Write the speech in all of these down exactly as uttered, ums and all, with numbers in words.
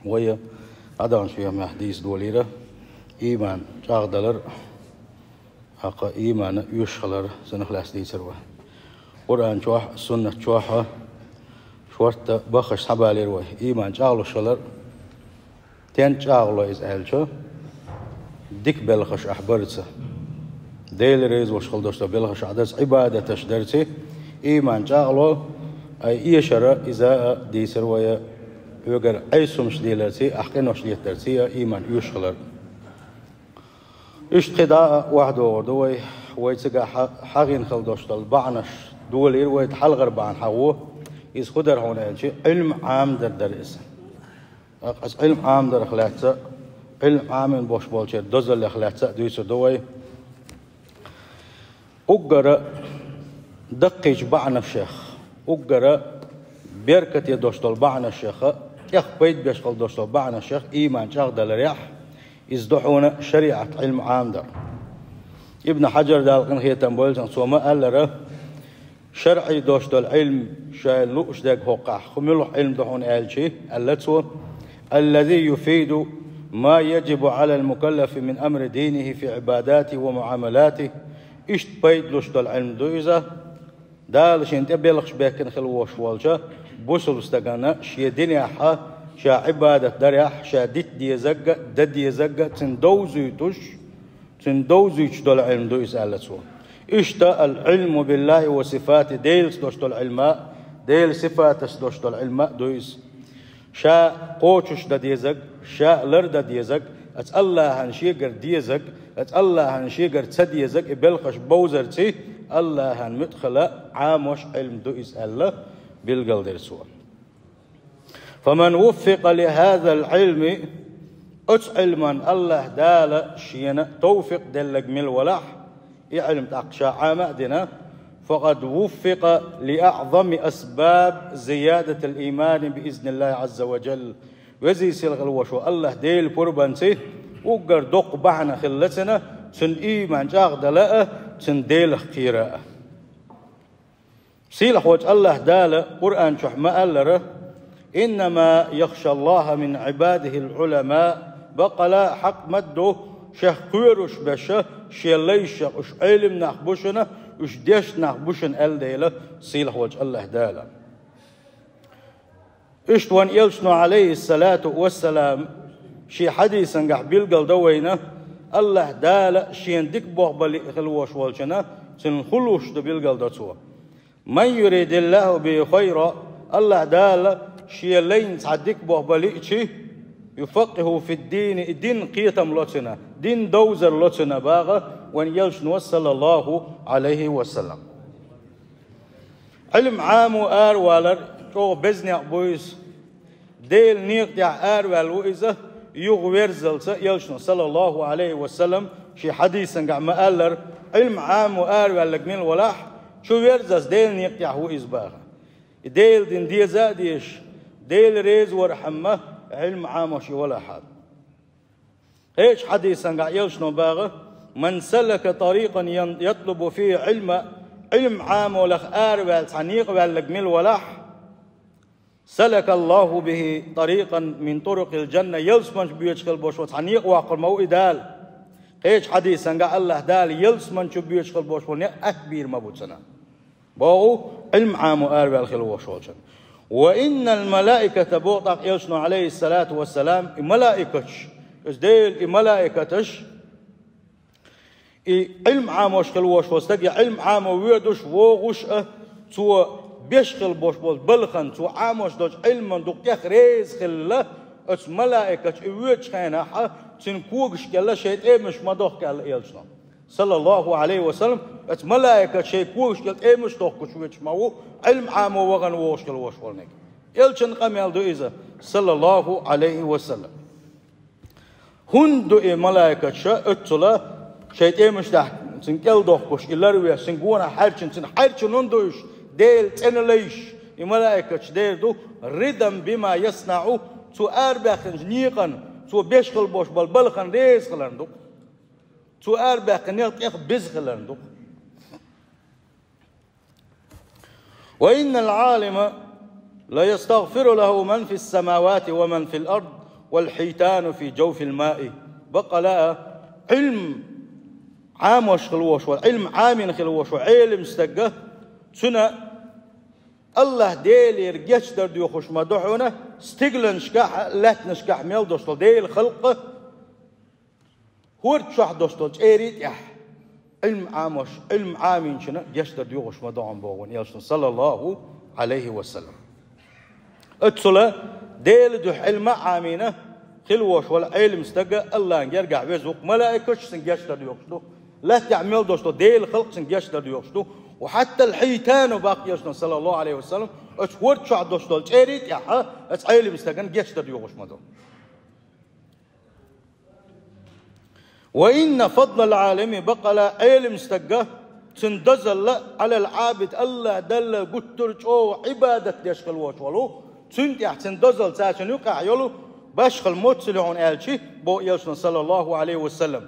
Вай дӀадаханчу хьехамехь дийца долийра, ийман чӀагӀдалар, тӀаккха ийман оьшуш хилар, цунах лаьцна дийцира вай. Къуръан чохь а, суннат чохь а шортта баххаш схьабалийра вай. Ийман чӀагӀлуш хилар, стенна чӀагӀло иза аьлча, дика белхаш ахь барца, Дела реза волуш хила долуш долу белхаш ахь дарца, Ӏибадаташ дарца, ийман чӀагӀло, ай эшара иза а дийцира вай, хьоьгара Ӏеса хӀумаш деларца, ахь къинош летарца а ийман оьшуш хилар. Иштта кхин дӀа а охьадогӀур ду вай, вай цигахь хьа-, хьахийна хила долуш долу бахьанаш долийра вай, хьалхара бахьана хьахо, иза хӀун дара хьуна аьлча, Ӏилма Ӏамадар дара иза. ТӀаккха аса Ӏилма Ӏамадарх лаьцна, Ӏилма Ӏамийна болуш болчеран дозаллех лаьцна а дуьйцур ду вай. Уггара даккхийчу бахьанашех, уггара беркате долуш долу бахьанашех, тӀех пайда беш хила долуш долу бахьанашех ийман чӀагӀдаларехь, иза ду хьуна шариӀат Ӏилма Ӏамадар. Ибн Хьаджар, Дала къинхетам бойла цунах, цо ма-аллара, шарӀий долуш долу Ӏилма, шайна лууш дерг хӀокхахь, хӀун муьлха Ӏилма ду хьуна аьлча, аьлла цо: «Аллази юфиду ма яджибу Ӏалал мукаллафи мин амри динихи фи Ӏибадатихи ва муӀамалатихи». Иштта пайда луш долу Ӏилма ду иза, Дала шена тӀе белхаш бехкина хила волуш волчу бусалба стагана шен динехь а, ша Ӏибадат дарехь а, ша дита дезарг а, дан дезарг а цуьнан довзуьйтуш, цуьнан довзуьйтуш долу Ӏилма ду иза, аьлла цо. Иштта ал-Ӏилму биллахи ва сифати, Делаца долуш долу Ӏилма а, Делан сифаташца долуш долу Ӏилма а ду иза. Ша кхочуш дан дезарг, ша лардан дезарг, аса АллахӀан шегара дезарг, аса АллахӀан шегара ца дезарг, и белхаш бовзарца, АллахӀан муьтӀахь хила Ӏамош Ӏилма ду иза, аьлла, билгалдира цо. «Фаман вуффикъа ли хӀазал Ӏилми», оцу Ӏилман АллахӀ Дала шена товфикъ делларг мила валахь, и Ӏилма тӀаккха ша Ӏама а дина, «факъад вуффикъа ли аӀзами асбаб зиядатил иймани би изниллахӀи Ӏазза ва джалла». Везий сийлахь хила волуш волу АллахӀ Делан пурбанца уггар доккха бахьана хилла цуьнан, цуьнан ийман чӀагӀдала а, цуьнан Делах кхера а. Сийлахь волчу АллахӀ Дала Къуръан чохь ма-аллара: «Иннама яхшаллахӀа мин Ӏибадихил Ӏулама». Баккъала а хьакъ ма-дду, шех кхоьруш берш, шен лайшех, уьш Ӏелам нах бу шуна, уьш дешна нах бу шуна, аьлла дела сийлахь волчу АллахӀ Дала. Иштта вайн элчано, Ӏалайхиссалату вассалам, шен хьадисангахь билгалдо вайна, АллахӀ Дала шена дика болх бан лиъна хила волуш волчунна, цуьнан хӀун луш ду билгалдо цо. «Ман юридиллаху бихи хайран», АллахӀ Дала шен лайна цхьа дика болх бан лиъча, «юфаккъихӀу фиддини», и дин кхетам ло цуьнан, дин довзар ло цуьнан боху вайн элчано, саллаллаху Ӏалайхи ва саллам. Ӏилма Ӏамо аравалар чӀогӀа беза некъ бу иза. Делан некъа тӀехь араваьлла ву иза, юха верззалца, элчано, саллаллаху Ӏалайхи ва саллам, шен хьадисангахь ма-аллара: «Ӏилма Ӏамо араваьлларг мила валахь, чу верззалц Делан некъа тӀехь ву иза», – боху. И Делан дин деза а дезаш, Дела реза вархьама, Ӏилма Ӏамош и валахь. Кхечу хьадисангахь элчано боху: «Ман салака тарикъан ян-, ятлубу фихӀи Ӏилма», Ӏилма Ӏамолах араваьлла цхьа некъа ваьлларг мила валахь, «салакаллаху бихи тарикъан мин турукъил джанна», ялсамани чу боьдуш хила болуш волу цхьа некъа воккхур ма ву и Дала. Кхечу хьадисангахь АллахӀ Дала ялсамани чу боьдуш хила болуш волу некъ атта бийр ма бу цунна. Боху Ӏилма Ӏамо араваьлла хила волуш волчунна. «Ва иннал малаиката», боху тӀаккха элчано, Ӏалайхиссалату вассалам, и малаикаташ, иза Делан и малаикаташ, и Ӏилма Ӏамош хила волуш волу стаг, и Ӏилма Ӏамо воьдуш, вогӀуш а, цо беш хила болуш болу балхана, цо Ӏамош долчу Ӏилман дукха тӀех реза хилла, оцу малаикаташ и воьдучу хенахь а, цуьнан когаш кӀел шайн тӀемаш ма дохку аьлла элчано, саллаллаху Ӏалайхи ва саллам, оцу малаикаташ шайн когаш кӀел тӀемаш дохкуш воьдуш ма ву Ӏилма Ӏамо вахана вогӀуш хила волуш волниг. Элчан къамел ду иза, саллаллаху Ӏалайхи ва саллам. ХӀунда ду и малаикаташ оццула шайн тӀемаш дахь цуьнан кӀел дохкуш, и ларвеш, цуьнан гонах хьаьрчина, цуьнан хьаьрчина хӀунда ду уьш, Делан цӀена лайш, и малаикаташ дер ду, «ридан бима яснаӀу», цо арабаьккхинчу некъан, цо беш хила болуш болу балхана реза хиларна ду-кх. Цо арабаьккхинчу некъан тӀех беза хиларна ду-кх. «Ва иннал Ӏалима ليستغفر له من في السماوات ومن في الأرض والحيتان في جوف الماء. Бакъала а, Ӏилм Ӏамош хила волуш волу, Ӏилм Ӏамийна хила волуш волу Ӏелам стага, цуьнан Аллахь Делера гечдар доьхуш ма ду хьуна, стигланашкахь а, лаьттанашкахь а мел долуш долу Делан халкъ а, хӀорда чохь долуш долу чӀерий тӀехь Ӏилм Ӏамош, Ӏилм Ӏамийначунна гечдар доьхуш ма ду хьуна боху вайн элчано, саллаллаху Ӏалайхи ва саллам. Оццула Делан дуьхьа Ӏилма а Ӏамийна хила волуш волу Ӏелам стага Аллахьан гергахь веза ву-кх, малаикаш а цуьнан гечдар доьхуш ду, лаьттахь мел долуш долу Делан халкъ а цуьнан гечдар доьхуш ду. Ва хьатта ал-хьитану, боху элчано, саллаллаху Ӏалайхи ва саллам, оцу хӀорда чохь долуш долу чӀерий тӀехь а оцу Ӏелам стагана гечдар доьхуш ма ду. Ва инна фадлал Ӏалими, бакъала а Ӏелам стага, цуьнан дозалла, Ӏалал Ӏабид, Аллахь Далла гуттар а чӀогӀа Ӏибадат деш хила волуш волу, цуьнан тӀехь цуьнан дозалла, цаьршинна юкъахь йолу башхалла моццул ю хьуна аьлча, боху элчано, саллаллаху Ӏалайхи ва саллам.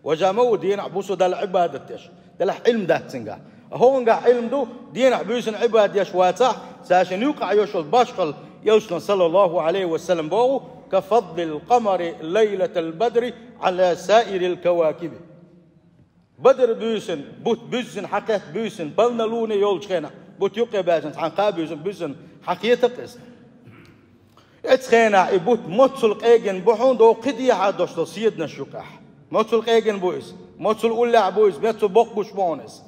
Важа ма ву дийнахь, буса Далла Ӏибадат деш, делахь Ӏилма дац цуьнгахь. Ткъа хӀокхунгахь Ӏилма ду, дийнахь буьйсанна Ӏибадат деш вацахь, цаьршинна юкъахь йолуш йолу башхалла, элчано, саллаллаху Ӏалайхи ва саллам, боху: «Ка фадлил къамари лайлатал бадри Ӏала саирил кавакиби». Бадар буьйсанна, бут буьззина хьан кхетта буьйсанна, полнолуние йолчу хенахь, бут юккъе баьлча цхьана кхаа буьйсанна, буьззина хьан кхета-кх иза. Оцу хенахь и бут моццул къегина бу хьуна, доху кхин дехьа долуш долу седанаш юкъахь. Моццул къегина бу иза, моццул уллехь бу иза, моццул боккха гуш бу хьуна иза.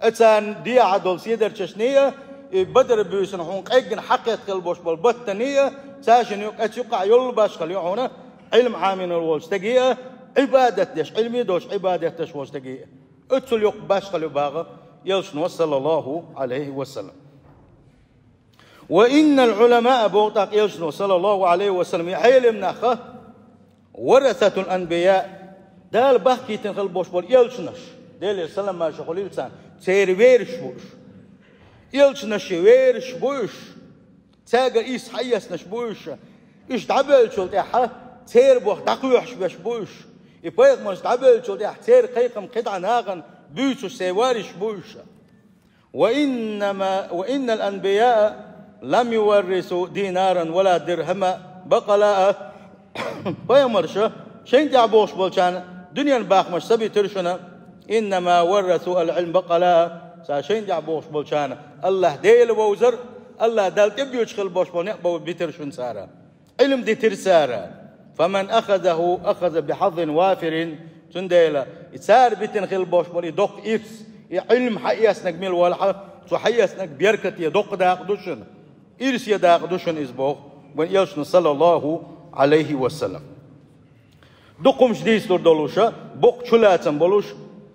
Оцарна дехьа долу седарчашний а, и Бадар буьйсанна хьуна къегина хьан кхетта хила болуш болу баттаний а, цаьршинна юкъа, оцу юкъахь йолу башхалла ю хьуна, Ӏилма Ӏамийна волчу стегий а, Ӏибадат деш, Ӏилма долуш Ӏибадат деш волчу стегий а. Оццул йоккха башхалла ю, боху элчано, саллаллаху Ӏалайхи ва саллам. «Ва иннал Ӏуламаа», боху тӀаккха элчано, саллаллаху Ӏалайхи ва саллам, и Ӏелам нах а, «варасатул анбияъ», Дала бахкийтина хила болуш болу элчанаш, Делера салам-маршо хуьлийла царна, церан вераш бу уьш. Элчанашан вераш бу уьш. Цаьргара ирс хьаэцнарш бу уьш. Уьш дӀабевллачул тӀаьхьа церан бух дӀакхоьхьуш берш бу уьш. И пайхамарш дӀабевллачул тӀаьхьа церан кхайкхам кхидӀа нахана буьйцуш церан вариш бу уьш. «Ва иннама, ва иннал анбияа лам юваррису динаран ва ла дирхама», бакъала а, пайхамарша шайна тӀехь бохуш болчарна дуьненан бахамаш ца битира шуна, «иннама варрасу ал-Ӏилм», бакъала а, цара шайна тӀехь бохуш болчарна Аллахь Дела вовзар, Аллахь Далла тӀебоьдуш хила болуш болу некъ бов битира шуна цара. Ӏилма дитира цара. «Фаман ахазаху, ахаза бихьаззин вафирин». Цундела и цара битина хила болуш болу и доккха ирс, и Ӏилма хьаэцнарг мила валахь а, цо хьаэцнарг беркате доккха дакъа ду шуна, ирсе дакъа ду шуна иза боху вайн элчано, саллаллаху Ӏалайхи ва саллам. Дукха хӀумнаш дийцалур долуш а, боккха чулацам болуш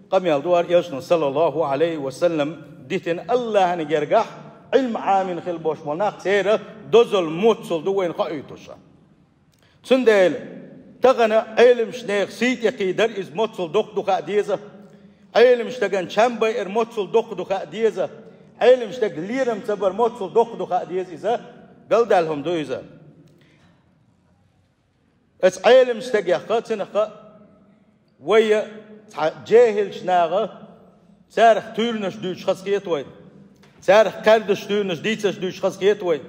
къамел ду хӀара элчано, саллаллаху Ӏалайхи ва саллам, дитина Аллахьан гергахь Ӏилма Ӏамийна хила болуш болу нах, церан дозалла моццул ду вайна хоуьйтуш а. Цундела тахана Ӏелам стагана сий тӀе кхийдар иза моццул доккха ду хаа деза. Ӏелам стагана чам байар моццул доккха ду хаа деза. Ӏелам стаг лерам ца бар моццул доккха ду хаа деза иза. Галдаьлла хӀума ду иза. Оцу Ӏелам стагах а, цунах а вай а цхьа жехӀилчу наха, царах туьйранаш дуьйцуш хазахета вайна. Царах кхаьрдаш туьйранаш дийцарш дуьйцуш хазахета вайна.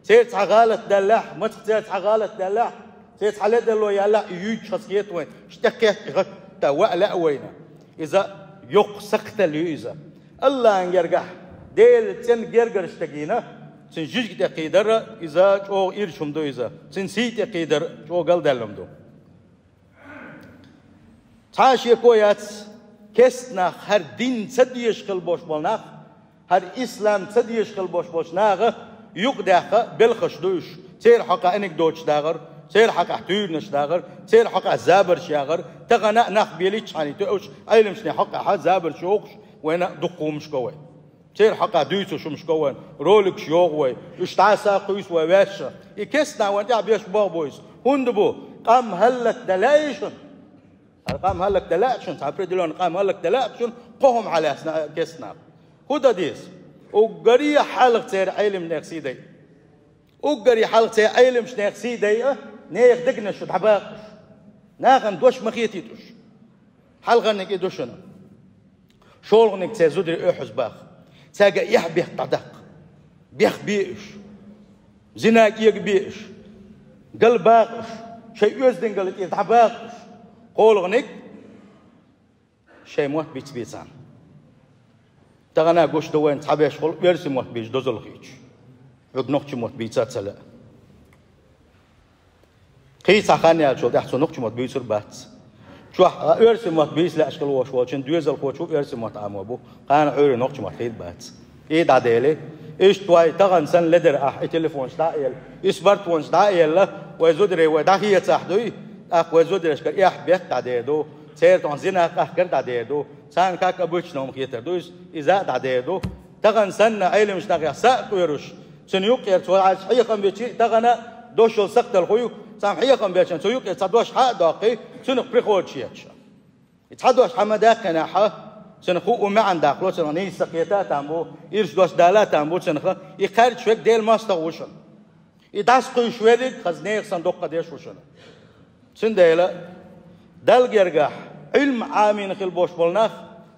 Церан цхьа гӀалат даьллехь, мацах церан цхьа гӀалат даьллехь, церан цхьа ледарло яьллехь, и юьйцуш хазахета вайна. Иштта кхетта и гӀатта ваа лаьа вайна. Иза йоккха сакхталла ю иза. Аллахьан гергахь Делан цӀена гергарчу стагана цуьнан жижиг тӀе кхийдар а, иза чӀогӀа ирча хӀума ду иза. Цуьнан сий тӀе кхийдар а чӀогӀа галдаьлла хӀума ду. Цхьа а шеко яц, кестнах хӀара дин ца дезаш хила болуш болу нах, хӀара ислам ца дезаш хила болуш болчу наха юкъадаьккха белхаш ду уьш. Церан хьокъехь анекдоташ дахар, церан хьокъехь туьйранаш дахар, церан хьокъехь забарш яхар, тахана а нах белийчхьана тоьуш, Ӏелам стагана хьокъехь забарш йохуш, вайна а дуккха хӀумнаш го вай. Церан хьокъехь дуьйцуш хӀумнаш го вайн, роликаш йоху вай, уьш дӀа а сагӀа кхуьйсу вай ваьшша. И кестнах вайна тӀехь беш боху бу иза. ХӀунда бу? Къам хӀаллакдан лаьий шуна? ХӀара къам хӀаллакдан лаьа шуна, цхьа определённый къам хӀаллакдан лаьа шуна, кхо хӀума хьалаьцна кестнах. ХӀун дан деза? Уггаре хьалха церан Ӏелам стагах сий дайа. Уггаре хьалха церан Ӏелам стагах сий дайа, нехан дегнаш шу дӀабаккхуш. Нахана дош ма хетийта уьш. Хьалхарниг и ду шуна. ШолгӀаниг церан зударий оьхьазбаха. Цаьрга эхь-бехк дӀадаккха. Бехк бе уьш. Зина кӀегабе уьш, гал баккха уьш, шайн оьздангалла тӀера дӀабаккха уьш, кхоалгӀаниг шайн мотт бийца бийцарна. Тахана гуш ду вайна цхьаберш хул оьрсийн мотт бийца дозалла хеташ, хьога нохчийн мотт бийца ца лаьа. Кхин цхьа хан яьлчул тӀехьа цо нохчийн мотт буьйцур бац. Чохь а оьрсийн мотт бийца лаьаш хила волуш волчун доьзалхочо оьрсийн мотт Ӏамо бу, кхана Ӏуьйре нохчийн мотт хир бац. И дӀадели, иштта вай тахана санна ледара ахь и телефонаш дӀа а елла, и смартфонаш дӀа а елла, вай зударий вай дӀахецахь дуй, тӀаккха вай зударшкара эхь бетта дӀадер ду, церан тхьовра зина къахкар дӀадер ду, царна как обычно хӀума хетар ду иза, иза а дӀадер ду. Тахана санна Ӏеламчу нахех са а кхоьруш, цуьнан юккъера цо хьажа хьехам бечи, тахана дошал сакхтал хуй, цхьамма хьехам бечун цу юккъе цхьа дош хьа а доккхий, цунах приходаш еча. И цхьа дош хьа ма даьккхинехь, цунах хӀуъу маьӀна даккхало, цунах нийса кхета а там бу, ирча дош дала а там бу цунах, и кхаьрдаш верг Делан мостагӀа ву шуна. И дӀасакхуьйсуш верриг хаза нехан санна дуккха деш ву шуна. Цундела Далла гергахь Ӏилма Ӏамийна хила бош болу нах,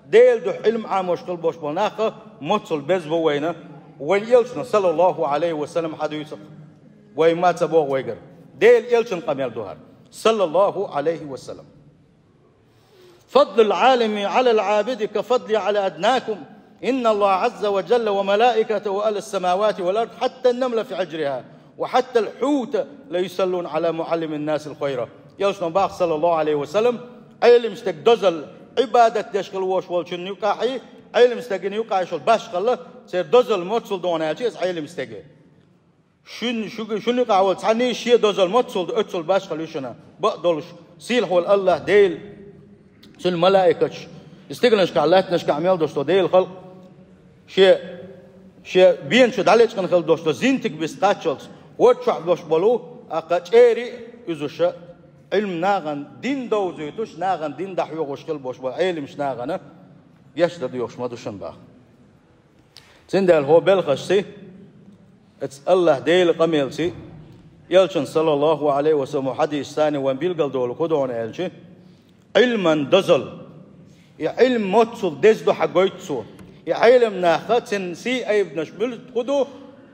Делан дуьхьа Ӏилма Ӏамош хила бош болу нах, моццул беза бу вайна, вайн элчано, саллаллаху Ӏалайхи ва саллам, хьадуьйцу-кх. Вай ма ца боху вайгара. Делан элчан къамел ду хӀара, саллаллаху Ӏалайхи ва саллам. فضل العالم على العابد كفضلي على أدناكم. إن الله عز وجل وملائكته على السماوات والأرض حتى النمل في حجرها وحتى الحوت ليصلون على معلم الناس الخير. Элчано боху, саллаллаху Ӏалайхи ва саллам, Ӏеламчу стеган дозалла Ӏибадат деш хила вош волчун юкъахь, Ӏеламчу стеган юкъахь шул башхалла, церан дозалла моццул догӀу аьлча иза Ӏеламчу стеге. Шун, шуьга, шуна юкъахь волу цхьанний шен дозалла моццул ду, оццул башхалла ю шуна, бакъдолуш, сийлахь волу АллахӀ Дела, цуьнан малаикаташ, и стигланашкахь, латтанашкахь мел долуш долу Делан халкъ, шен, шен бен чу дӀалечкъина хила долуш долу зинтиг бист кхаччалц, хӀорда чохь болуш болу, аккха чӀерий а уьзуша, Ӏилма нахана дин довзуьйтуш, нахана дин дӀахьоьхуш хила болуш болу Ӏеламчу нахана гечдар доьхуш ма ду шуна боху. Цундела хӀокху белхашций, оцу АллахӀ Делан къамелций, элчан, саллаллаху Ӏалайхи ва саллам, хьадисашцаний вайн билгалдолу хӀун ду аьлча, Ӏилман дозалла. И Ӏилма моццул деза ду хьан гойту цо. И Ӏеламнаха цуьнан сий айбанаш муьлхха хӀун ду,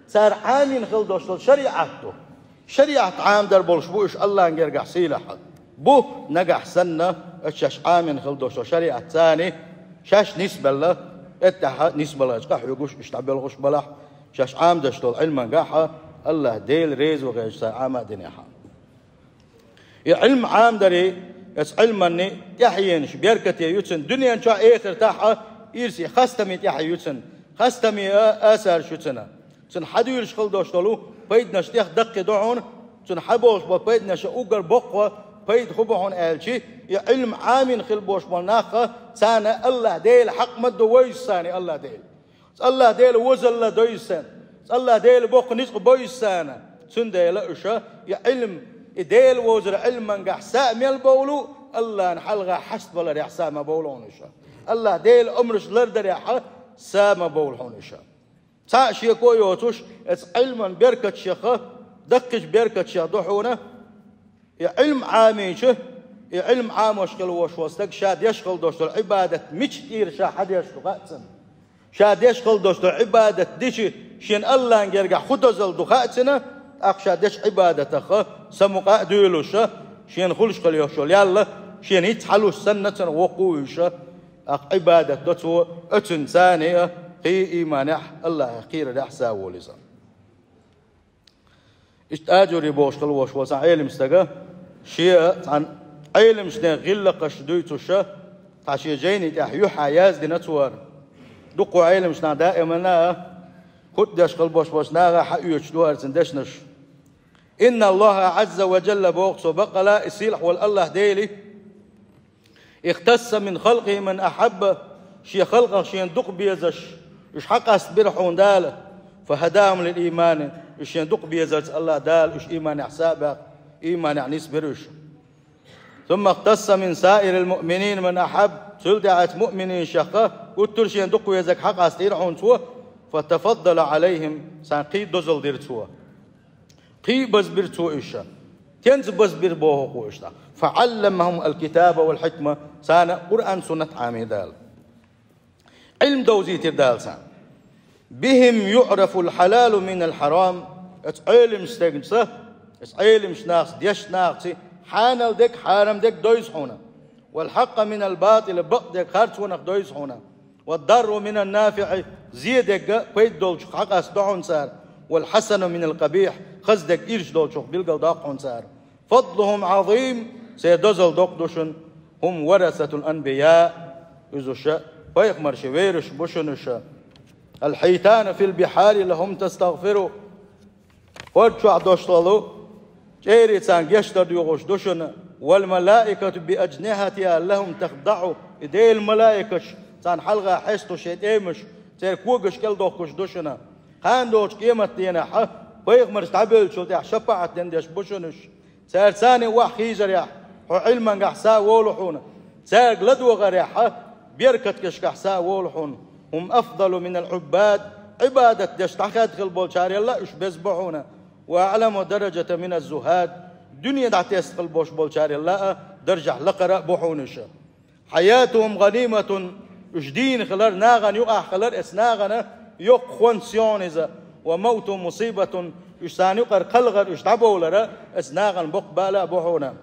цара Ӏамийна хила долуш долу шариӀат ду. ШариӀат Ӏамадар болуш бу уьш АллахӀан гергахь сийлахь. Бу нагахь санна, оцу шаьш Ӏамийна хила долуш долу шариӀат цаний, шаьш нисбелла, эттахьа нисбаларчу къахьоьгуш, уьш дӀабелхуш балахь, шаьш Ӏамадаш долу Ӏилмангахьа, АллахӀ Дела реза вахийтуш цара Ӏама а динехьа. И Ӏилма Ӏамадарий, оцу Ӏилманний тӀаьхьенаш беркате ю цуьнан дуьнен чохь а, эхартахь а, ирсе хастамий тӀаьхье ю цуьнан, хастамий а асарш ю цуьнан. Цуьнан хьадуьйлуш хила долуш долу пайданаш тӀех даккхий ду хьуна, цуьнан хьаболуш болу пайданаш уггар боккха пайда хӀун бу хьуна аьлчи, и Ӏилма Ӏамийна хила болуш болу нахха, царна АллахӀ Дела хьакъ ма ду войза саний АллахӀ Дела. АллахӀ Дела возалла дойза санна, АллахӀ Дела боккха ницкъ бойза санна. Цундела уьша и Ӏилма, и Дела вовзар Ӏилмангахь са а мел бовлу, АллахӀан хьалха хьастабаларехь са ма бовлу хьуна уьша. АллахӀ Дела омраш лардарехьа са ма бовлу хьуна уьша. Цхьа а шеко а йоцуш, эцу Ӏилман беркатшеха, даккхийчу беркатшех ду хьуна, и Ӏилма Ӏамийча, и Ӏилма Ӏамош хила вош волу стаг ша деш хила дош долу Ӏибадат мича тӀера ша хьадеш ду хаьа цунна. Ша деш хила дош долу Ӏибадат дичи, шен АллахӀан гергахь хӀун дозалла ду хаьа цунна, тӀаккха ша дечу Ӏибадатаха самукъа а дуьйлуша, шена хуьлуш хила йош йолу ялла, шена хӀинцца хьалуш санна цунах воккха вуьйша, тӀаккха Ӏибадат до цо, оцуьнан царний а, кхин ийманехь, АллахӀах кхерарехь са волу иза. Иштта Аджури бохуш хила вош волу цхьа Ӏелам стага, шен а цхьана Ӏеламчу нехан гӀиллакхаш дуьйцуша, цхьа шен жайни тӀехь юьхьа яздина цара. Дуккха Ӏеламчу наха даимана а, хутбаш хила бош болчу наха хьаоьцуш ду хӀара цуьнан дешнаш. Инна Аллаха Ӏазза ва Джалла боху цо баккъала, и сийлахь волу АллахӀ Дели, ихтасса мин халкъихи ман ахьабба, шен халкъах шена дукха безаш, уьш хьакъастбира хьуна Дала, фахадахум лил иймани, уьш шена дукха безарца АллахӀ Дала уьш ийманехь са а баьккха, ийманехь нисбира уьш. Сумма ихтасса мин саирил муъминин ман ахьаб, цул тӀаьхьа муъмининашха гуттар а шена дукха везарг хьакъастийра хьуна цо, фатафаддала Ӏалайхим, царна кхин а дозалла дира цо. Кхин а базбира цо уьш. Тенца базбира боху кху уьш тӀаккха? Фаъалламахум алкитаба вал хьикма, царна Къуръан, суннат Ӏамийра Дала. Ӏилма довзийтира Дала царна. Бихим юърафул хьалалу минал хьарам. Оцу Ӏелимчу стегнаца, оцу Ӏелимчу нахаца, дешначу нахаца хьанал дерг, хьарам дерг дойзу хьуна. «Вал хьакъа минал батӀили», бакъ дерг харцонах дойзу хьуна. «Вад дарру минан нафиӀи», зен дерг пайда долчух хьакъасто хьуна цара. «Вал хьасану минал къабихь», хаза дерг ирча долчух билгалдоккху хьуна цара. «Фадлухум Ӏазим», церан дозалла доккха ду шуна. «Хум варасатул анбия», иза уьш пайхамарши вайраш бу шуна уьш. «Ал хьитану фил бихьари лахум тастагъфиру». ХӀорда чохь долуш долу чӀерий царна гечдар доьхуш ду шуна. «Вал малаикату би аджнихатиха лахум тахдаӀу». И Делан малаикаш царна хьалха хьесту шайн тӀемаш, церан когаш кӀел дохкуш ду шуна. Кхана долчу къематдийнахь пайхамарш дӀабевллачул тӀаьхьа шапаӀат дина деш бу шуна уьш. Цара царна охьахийжарехь, хьо Ӏилмангахь са а волу хьуна. Цаьрга ладогӀарехь, беркатгашкахь са а волу хьуна. «Хум афдалу минал Ӏуббад», Ӏибадат деш дӀахаьдда хила болчарел а уьш беза бу хьуна. «Ва аӀламу даражатан миназ зухад», дуьне дӀатесна хила болуш болчарел а даржехь лакхара а бу хьуна уьш. «Хьаятухум гӀаниматун», уьш дийна хилар, нахана юкъахь хилар, оцу нахана йоккха хӀонс ю хьуна иза. «Ва мавтухум мусибатун», уьш царна юкъара кхалхар, уьш дӀабовлар а оцу нахана боккха бала а бу хьуна.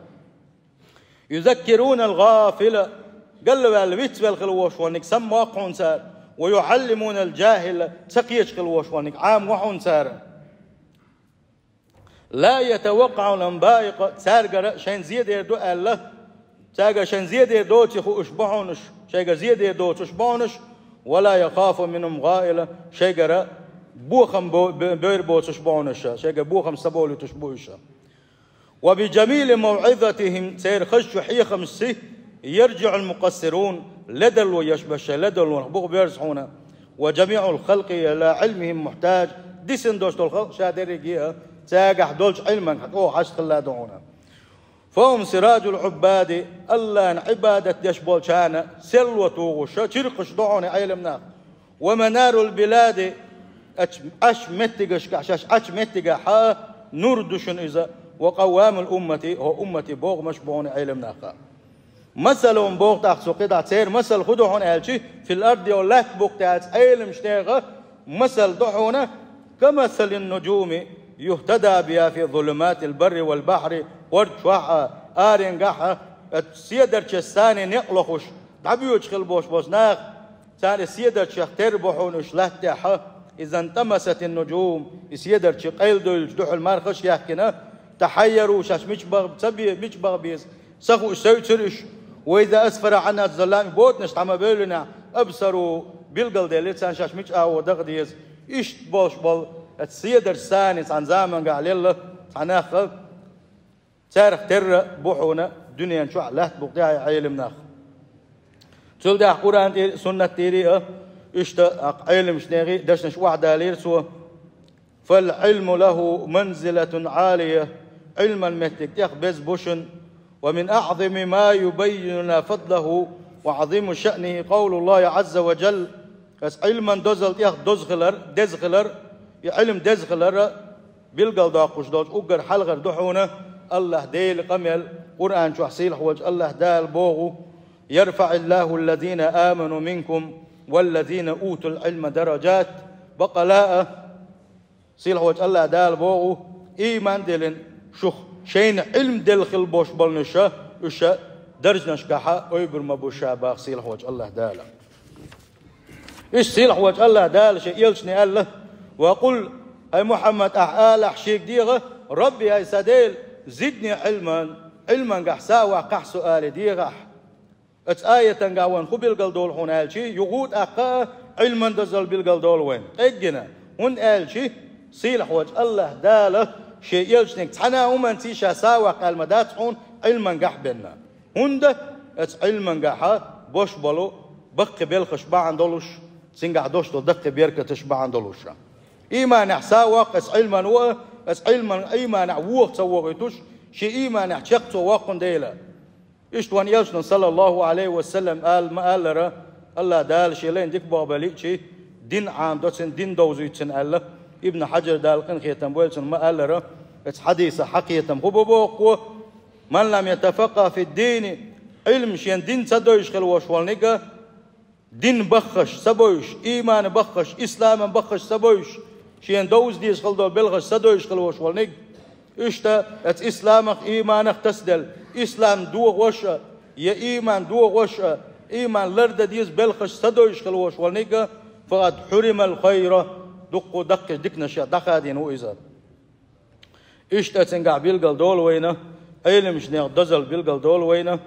«Юзаккирунал гӀафила», галваьлла, вицвелла хила волуш волниг саммо хьуна цара. «Ва юӀаллимунал жахила», ца кхеташ хила волуш волниг Ӏамаво хьуна цара. «Ла ятаваккъаӀунал баикъа», цаьргара шайна зен дер ду аьлла, цаьргара шайна зен дер доций хууш бу хьуна уьш, шайгара зен дер доцуш бу хьуна уьш. «Ва ла яхафу минхум гӀаила», шайгара бохам бо-, бе-, бер боцуш бу хьуна уьш, шайгара бохам ца бовлуьйтуш бу уьш. «Ва би жамили мавӀизатихим», церан хазачу хьехамашца, «яржиӀул мукъассирун», ледарло еш берш шайн ледарлонах бухаберза хьуна. «Ва жамиӀул халкъи ила Ӏилмихим мухьтаж», дисина долуш долу халкъ ша дерриге а цаьргахь долчу Ӏилманга чӀогӀа хьашт хилла ду хьуна. «Фахум сираджул Ӏуббади», АллахӀна Ӏибадат деш болчарна серло тухуш, чиркхаш ду хьуна Ӏелам нах. «Ва манарул билади», Ӏач-, Ӏаш меттигашкахь, шаьш Ӏачу меттигахь а нур ду шуна иза. «Ва къаввамул уммати», хӀо уммати бохамаш бу хьуна Ӏелам нах. «Масалухум», боху тӀаккха цо кхидӀа, церан масал хӀун ду хьуна аьлчи, «фил арди», йо лаьтта букъ тӀехь Ӏелимчу нехан масал ду хьуна, «ка масалин нуджуми юхтада биха фи зулуматил барри вал бахьри», хӀорда чохь а, аренгахь а, седарчаш санна некъ лохуш, дӀабоьдуш хила болуш болчу наха, царна седарчех терра бу хьуна уьш лаьтта тӀехь а, «изан тӀамасатин нуджум», и седарчий къайладевлча дуьхьал мархаш а яьккхина, «тахьаййару», шаьш мича баха, ца бе-, мича баха беза, ца хууш севцира уьш. «Ва иза асфара Ӏанхаз заллам», ботанаш тхьа ма бевллинехь, «абсару», билгалделира царна шаьш мича агӀо даха деза. Иштта болуш болу, оцу седарчий санна цхьана замангахь лелла цхьа нах а, царах терра бу хьуна дуьнен чохь лаьтта букъ тӀехь Ӏелам нах. Цул тӀаьхьа Къуръан тӀера, суннат тӀера а, иштта Ӏелимчу нехан дешнаш охьадалийра цо. «Фал Ӏилму лаху манзилатун Ӏалия», Ӏилман меттиг тӀех беза бу шуна. «Ва мин аӀзами ма юбаййину лана фадлаху ва Ӏазима шаънихи къавлуллахи Ӏазза ва жалла». Ас Ӏилман дозалла тӀех доза хилар, деза хилар, и Ӏилм деза хилар, билгалдоккхуш долчу уггар хьалхара ду хьуна АллахӀ Делан къамел, Къуръан чохь сийлахь волчу АллахӀ Дала боху: «ЯрфаӀиллаху аллазина аману минкум валлазина утул Ӏилма даражат». Бакъала а, сийлахь волчу АллахӀ Дала боху, ийман диллина шух шайна Ӏилм делла хила болуш болнуша, уьша даржанашкахьа ойбур ма бу ша баха сийлахь волчу АллахӀ Дала. Иштта сийлахь волчу АллахӀ Дала шен элчане аьлла: «Ва къул», хӀай Мухьаммад, ахь алахь шега дегӀа: «Рабби, хӀай сан Дела, зидни Ӏилман, Ӏилмангахь са а ваккхахь со», — али дегӀахь. Оцу аятангахь вайна хӀун билгалдолу хьуна аьлчи, юха тӀаккха а Ӏилман дозалла билгалдолу вайна. Къеггина, хӀунда аьлчи, сийлахь волчу АллахӀ Дала шен элчаниг цхьана а хӀуманций ша са а ваккха аьлла ма дац хьуна Ӏилмангахь бенна. ХӀунда? Оцу Ӏилмангахьа бош болу баккхи белхаш бахьана долуш, цуьнгахь дош долу даккхи беркаташ бахьана долуш. Ийманехь са а воккху оцу Ӏилмано а, оцу Ӏилман, ийманехь вуха ца вохуьйтуш, шен ийманехь чекх цо воккхун дела. Иштта вайн элчано, саллаллаху Ӏалайхи ва саллам, ала ма аллара, АллахӀ Дала шен лайн дика бохбелличи, дин Ӏамадо цуьнан, дин довзуьйту цуьнан аьлла, Ибн Хьаджар, Дала къинхетам бойла цунна, ма аллара, оцу хьадисах хьакхетам хӀун бу боху: «Ман лам ятафаккха фид-дини», Ӏилма шен дин ца дойуш хила волуш волниг а, дин баххаш ца бойуш, ийман баххаш, ислам баххаш ца бойуш, Шена довза дезаш хила долу белхаш ца довзуш хила волуш волниг, иштта оцу исламах, ийманах тасаделла, ислам дохош а, я ийман дохош а, ийман лардан деза белхаш ца довзуш хила волуш волниг, факъад хьуримал хайра, дуккха даккхийчу диканашех дӀахадийна ву иза. Иштта цуьнгахь билгал долу вайна, Ӏеламнехан дозалла билгал долу вайна,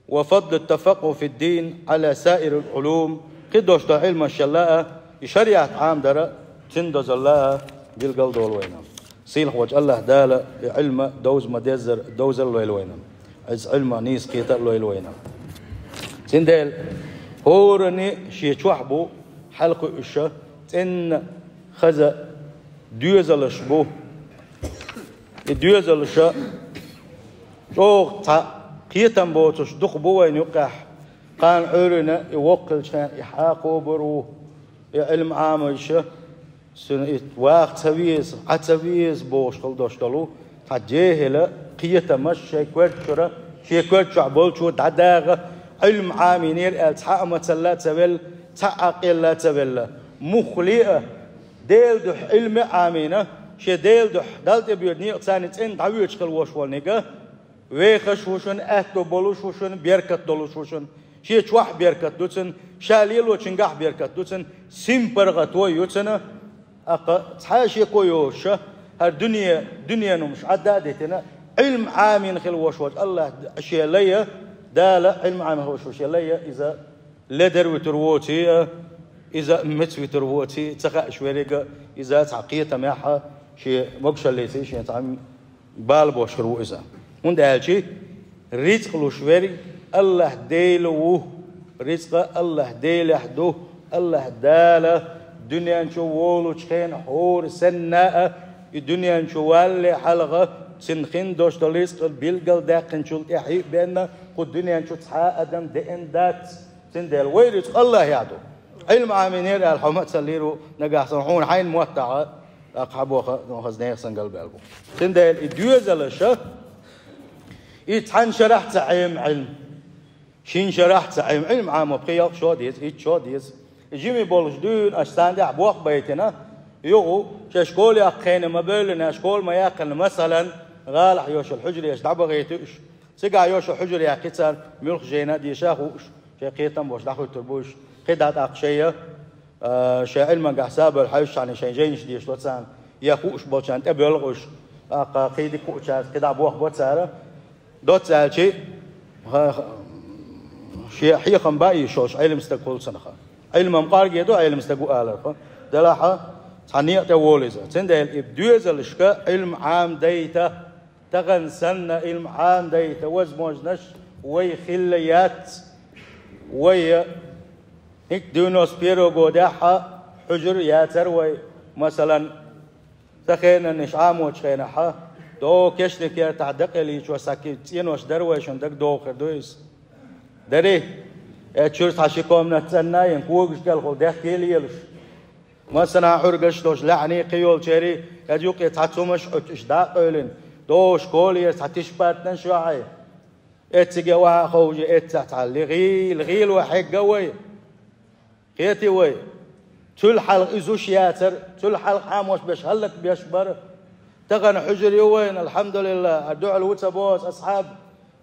ва фадлу тафаккуху фид-дин Ӏала саирил Ӏулум, кхидолчу Ӏилманашна а, и шариат Ӏамадар а, цуьнан дозалла а билгал долу вайна. Сийлахьволчу АллахӀ Дала и Ӏилма довза ма-деззара довзалла лойла вайна. Иза Ӏилма нийса кхета а лойла вайна. Цундела хӀоранна шен чохь бу хьалакхуьуш, цӀена хаза доьзалш бу. И доьзалш чӀогӀа цхьа кхетам боцуш дукха бу вайна юккъехь, кхана Ӏуьйранна и воккха хилчхьана и хьакхо бара ву, и Ӏилма Ӏамийша, цуьнан и ваха ца веза, Ӏа ца веза бохуш хила долуш долу цхьа дехьала кхетамаш шайн коьрта чуьра, шен коьрта чохь болчо дӀадагӀа, Ӏилма Ӏамийнера аьлла, цхьа а мацалла а ца велла, цхьа а къелла а ца велла. Муххале а, Делан дуьхьа Ӏилма а Ӏамийна, шен Делан дуьхьа Далла тӀебоьду некъаца царна цӀена дӀавоьдуш хила волуш волниг, вехаш ву шуна, аьтто болуш ву шуна, беркат долуш ву шуна. Шен чохь беркат ду цуьнан, ша лелочуьнгахь беркат ду цуьнан, син паргӀато ю цуьнан, тӀаккха цхьа а шеко йоцуша, хӀара дуьне, дуьненан хӀумаш Ӏадда а дитина, Ӏилма Ӏамийна хила волуш волчу АллахӀ шен лайна, Дала Ӏилма Ӏамийна хила волуш волчу шен лайна иза ледара вуьтур воций а, иза меца вуьтур воций а ца хаьаш верг а, иза цхьа кхетамехь а шен могушаллица шен цхьа бала беш хир ву иза. ХӀунда аьлча рицкъ луш верг АллахӀ Дела ву, рицкъа АллахӀ Делехь ду, АллахӀ Дала дуьнен чу волучу хенахь хӀора санна а, и дуьнен чу валале хьалха цуьнан хин долуш долу рицкъ билгалдаьккхинчул тӀаьхьа а бен, кху дуьнен чу цхьа а адам деана дац. Цундела вай рицкъ АллахӀехь ду. Ӏилма Ӏамийнера аьлла, хьо мацаллийр ву, нагахь санна хьуна хьайна моттахь а, тӀаккха хьан боха, хаза нехан санна галбаьлла бу. Цундела и доьзалш а, и цхьана шарахь ца Ӏема Ӏилма. Шина шарахь ца Ӏема Ӏилма Ӏамо пхи-ялх шо а деза, итт шо а деза. И жима болуш дуьйна аша царна тӀехь бох байтина, юха шайн школа яккха хенахь ма-бевллина, школа ма яьккхина, масалан, гӀалахь йолчу хьуьжареш дӀабахийти уьш. Цигахь йолчу хьуьжар яьккхи цара, муьлхха жайна а деша хууш, шайн кхетам болуш дӀахуьттур бу уьш. КхидӀа тӀаккха шайн, а, шайн Ӏилмангахь сабар хьаьвсичхьана шайн жайнаш дешало царна, я хууш болчарна тӀебоьлху уьш, тӀаккха кхин дика хуучаьрца кхидӀа бохбо цара. Доцца аьлчи, ха-, ха-, шен хьехам бан йиш йолуш Ӏилма стаг хуьлу цунах. Ӏилман къорге ду Ӏилма стаг ву аларх. Делахь а цхьа некъа тӀе волу иза. Цундела и доьзалшка Ӏилма Ӏамадайта, тахана санна Ӏилма Ӏамадайта возможность вай хилла яц. Вай хӀинца девяносто первого годехь а хьуьжар яцара вай, масалан, сан хенан иштта Ӏамочу хенахь а, догӀу кешнийн кертахь дакъа лийчо схьа ки-, цӀенош дара вай, шуна дага догӀу хир ду иза. Дарий, эцу чуьра цхьа ши комнат цӀанна а йина, когаш кӀелхула дехке а лелаш. Массанхьа Ӏуьргаш долуш лаьхьний кхин йолчерий, эцу юккъе цхьа цумаш а Ӏуьттуш дӀа а къевлина, догӀу школера цхьа тиша партанаш а йохьий. Эцциге охьа а ховший, эццахь цхьа ле-, гӀийла, гӀийла вай хьегна вай. Кхетий вай? Цул хьалха иза уьш яцара, цул хьалха Ӏамош берш хӀаллакбеш бара. Тахана хьуьжар ю вайна, алхьамдулиллахӀ, хӀара дуьхьал ву ца боху асхьаб.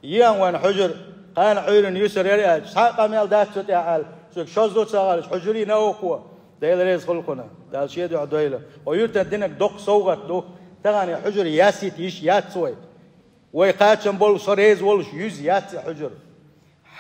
Еана вайна хьуьжар, кхана Ӏуьйранна юьсур яра аьлча, цхьа а къамел дац цу тӀехь аьлла, цуьнга шозза ца гӀалаш, хьуьжарий новкъа. Дела реза хуьлда кхунна, Дала шен дуьхьа дойла. Хьо юьртан динарг доккха совгӀат ду, тахана и хьуьжар ясйита йиш яц вай. Вай кхачам болу со реза волуш юьзза яц и хьуьжар.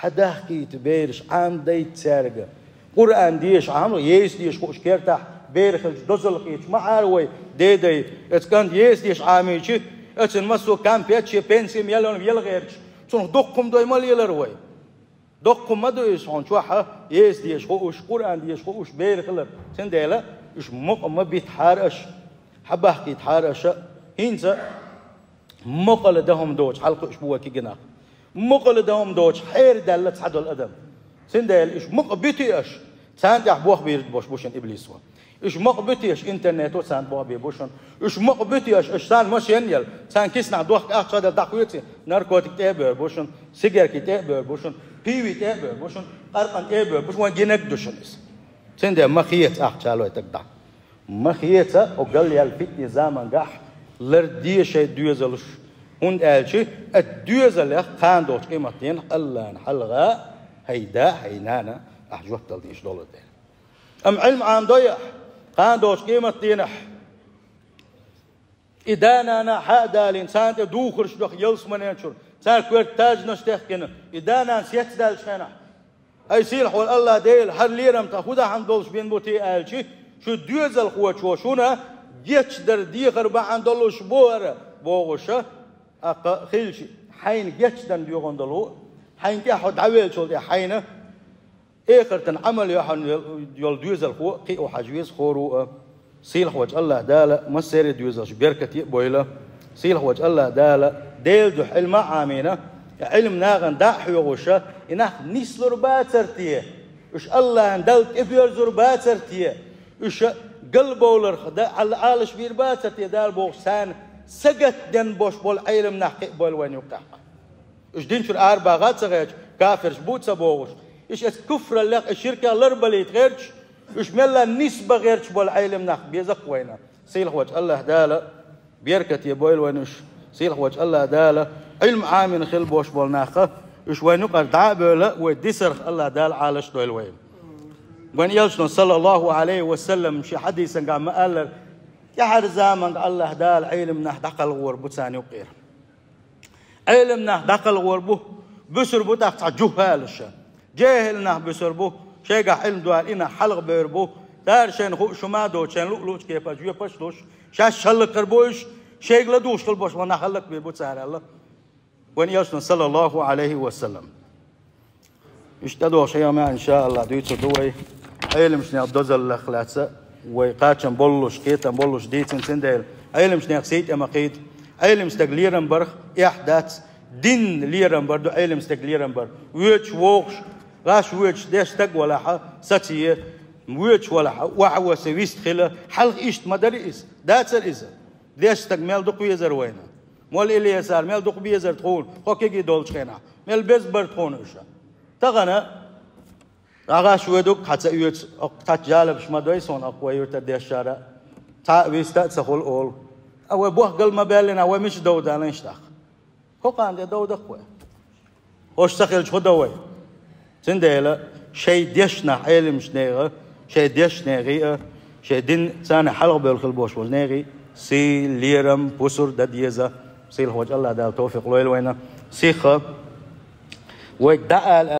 Хьадахкийта бераш, Ӏамадайта цаьрга. Къуръан деша Ӏамал, еса деша хууш кертахь бер хилча дозалла кхеташ ма Ӏара вай, дедай, эцу кӀанта еса деша Ӏамийчи, эцун массо а кампет шен пенсим ялон велгӀерча, цунах доккхум дой ма лелар вай. Доккхум ма ду иза хьуна чохь а, еса деша хууш, Къуръан деша хууш бер хилар. Цундела уьш мукъа ма битахьара аша, хьабахкийтахьара аша, хӀинца мукъала дан хӀума доцуш хьалакхуьуш бу вай кегий нах. Мукъала дан хӀума доцуш хьерадаьлла цхьадолу адам. Цундела уьш мукъа буьтий аша, царна тӀехь бохбийр бош бу шуна иблисо. Уьш мукъа буьтий аша, интернето царна бохбийр бу шуна. Уьш мукъа буьтий аша, аша царна машен а елла, царна киснахь дохка ахча а делла дӀахоьций, наркотик тӀе а бевр бу шуна, сигарки тӀе а бевр бу шуна, пиви тӀе а бевр бу шуна, къаркъан тӀе а бевр бу шуна, вайн гинарг ду шуна иза. Цундела ма хеца ахча лой таг дӀа. Ма хеца, хьо галъяьлла фитне замангахь ларде шайн доьзалш. ХӀунда аьлча, а доьзалех кхана долчу къематденахь Аллана хьалха хьайн да, хьайн нана ахь жоп дала дезаш долу дела. Амма Ӏилма Ӏамадой ахь, кхана долчу къематденахь и да-нана хьа а далийна, царна тӀе духарш даха ялсаманен чуьра, царна коьрта тажнаш техкина, и да-нана сецдаьллачу хенахь, ай сийлахь волу Аллах Дела, хӀара лерам тхан хӀун дахьана долуш бина бу те аьлча, шу доьзалхочо шуна гечдар дехар бахьана долуш бу хӀара бохуша, аккха хилча, хьайна гечдан доьгӀун долу, хьайна тӀехь хьо дӀавеллачул тӀе хьайна эхартан Ӏамал йохьун йолу доьзалхо кхио хьажа веза хӀора а. Сийлахь волчу Аллах Дала массеран доьзалш беркате а бойла. Сийлахь волчу Аллах Дала Делан дуьхьа Ӏилма а Ӏамийна, и Ӏилма нахана дӀа а хьоьгӀуша, и нах нислур бацара те, уьш Аллахьан Далла тӀебоьрзур бацара те, уьш галбовларх дан Ӏалаш бийр бацара те Дала бохуш, царна сагатден бош болу Ӏелам нах кхиа бойла вайна юккъехь. Уьш дин чуьра арабаха а ца гӀерташ, кафирш бу а ца бохуш, уьш эцу куфраллех а, ширкех ларбалийта гӀерташ, уьш мелла нисбан гӀерташ болу Ӏелам нах беза-кх вайна. Сийлахь волчу Аллах Дала беркате бойла вайна уьш. Сийлахь волчу Аллах Дала Ӏилма Ӏамийна хила бош болу нах, уьш вайна юкъара дӀа а бевлла, вай дисарх Аллах Дала Ӏалаш а дойла вайна. Вайн элчано, саллаллаху Ӏалайхи ва саллам, шен хьадисангахь ма-аллара, тӀаьхьара заманга Аллах Дала Ӏелам нах дӀакхалхор бу царна юккъера. Ӏелам нах дӀакхалхор бу, буьсур бу тӀаккха цхьа жухӀалаш. ЖехӀил нах буьсур бу, шайгахь Ӏилма дойла и нах хьалхабевр бу. Цара шайна хууш хӀума а доцуш, шайна луъу-луъучу кепара жоьпаш а луш, шаьш хӀаллакьхир бу уьш, шайга ладугӀуш хила бош болу нах хӀаллакбийр бу цара аьлла вайн элчано, саллаллаху Ӏалайхи ва саллам. Иштта тӀедогӀуш хьехамехь, иншааллахӀ, дуьйцур ду вай Ӏеламнехан дозаллех лаьцна, вай кхачам боллуш, кхетам боллуш дийцина, цундела Ӏеламнех сий тӀе ма кхийда. Ӏелам стаг лерам барх эхь дац, дин лерам бар ду Ӏелам стаг лерам бар. Воьдуш вогӀуш, гӀаш воьдуш деш стаг валахьа, сацае, воьдуш валахьа, охьаваса вист хила, хьалха иштта ма дарий иза, дацара иза. Деш стаг мел дукха везара вайна. Молла Ильясара мел дукха безара тхуна, хӀокхуьнга долчу хенахь, мел беза бара тхуна уьш. Тахана, агӀаш воьдуг хьан ца оьцу, оккха тхаьчу жалабаш ма дой суна, оккха вай юьртара дешшара, цхьа а виста а ца хуьлу олу. А вай бохкал ма баьллина, вай мича дов далийна тӀаккха? ХӀокхана тӀе дов даккха вай. ХӀорш ца хилча хӀун до вай? Цундела шайн дешнах Ӏеламчу нехан, шайн дешнехий а, шайн дин царна хьалхабевлла хила бош болу нехий сий, лерам, пусар дан деза. Сийлахь волчу Аллах Дала товфикъ лойла вайна. Сиха вайга дӀаала